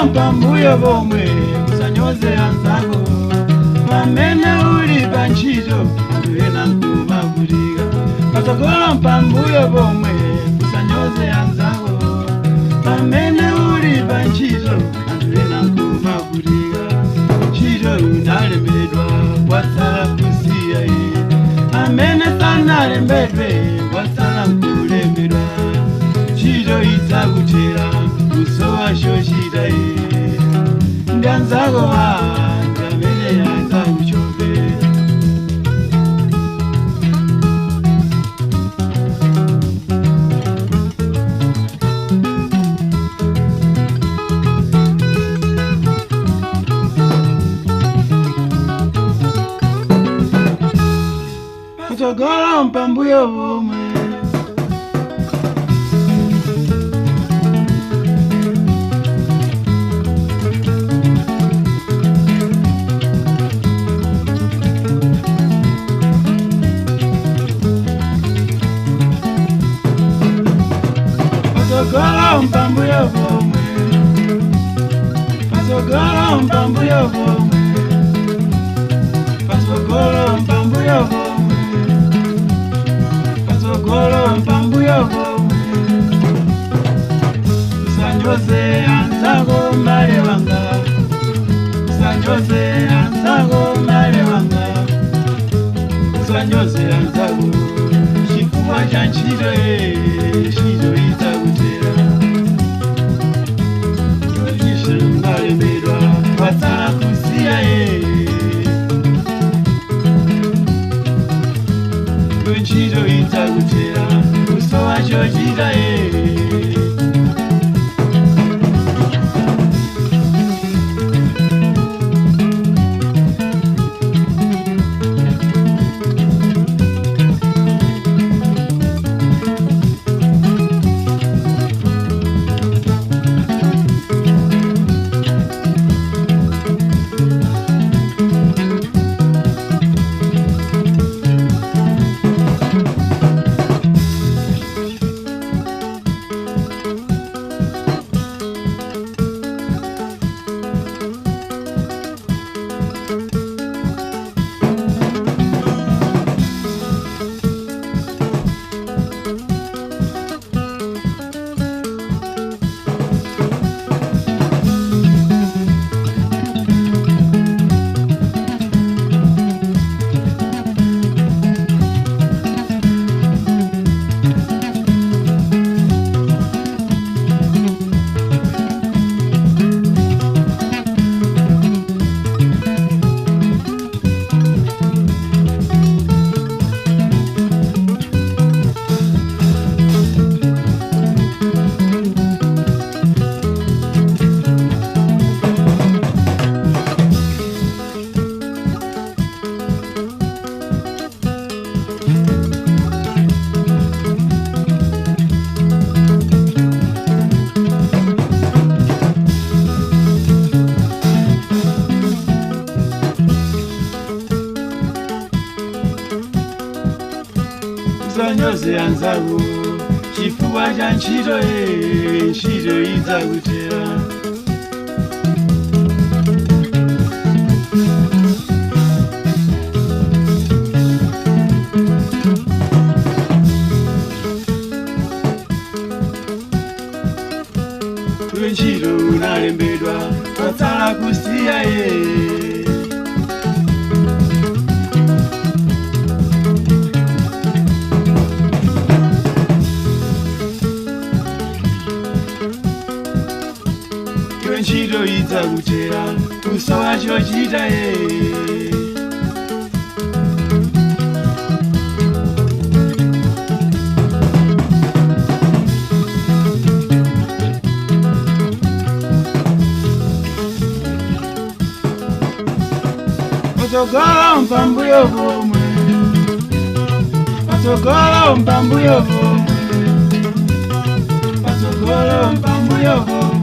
Patsogolo pambuyo pomwe usanyoze anzako pamene uli pa ntchito anthu ena nkumavutika. Patsogolo pambuyo pomwe usanyoze anzako pamene uli pa ntchito anthu ena nkumavutika. Ntchito unalembedwa watsala kusiya iye amene sanalembedwe watsala nkulembedwa. Ntchito idzakuthera kusowa chochita iye ndi anzako anthu amene adzakuchope. Patsogolo pambuyo pomwe. Patsogolo pambuyo pomwe. Patsogolo pambuyo pomwe. Patsogolo pambuyo pomwe. Patsogolo pambuyo pomwe. Usanyoze anzako m'bale wanga. Usanyoze anzako m'bale wanga. Usanyoze anzako chifukwa cha ntchito ye ntchito idzakutera. Unalembedwa watsala kusiya ye ntchito idzakutera kusowa chochita ye. Usanyoze anzako chifukwa cha ntchito ye ntchito idzakutera. Iwe ntchito unalembedwa watsala kusiya ye. Iwe ntchito idzakutera kusowa chochita ye. Patsogolo pambuyo pomwe. Patsogolo pambuyo pomwe. Patsogolo pambuyo pomwe.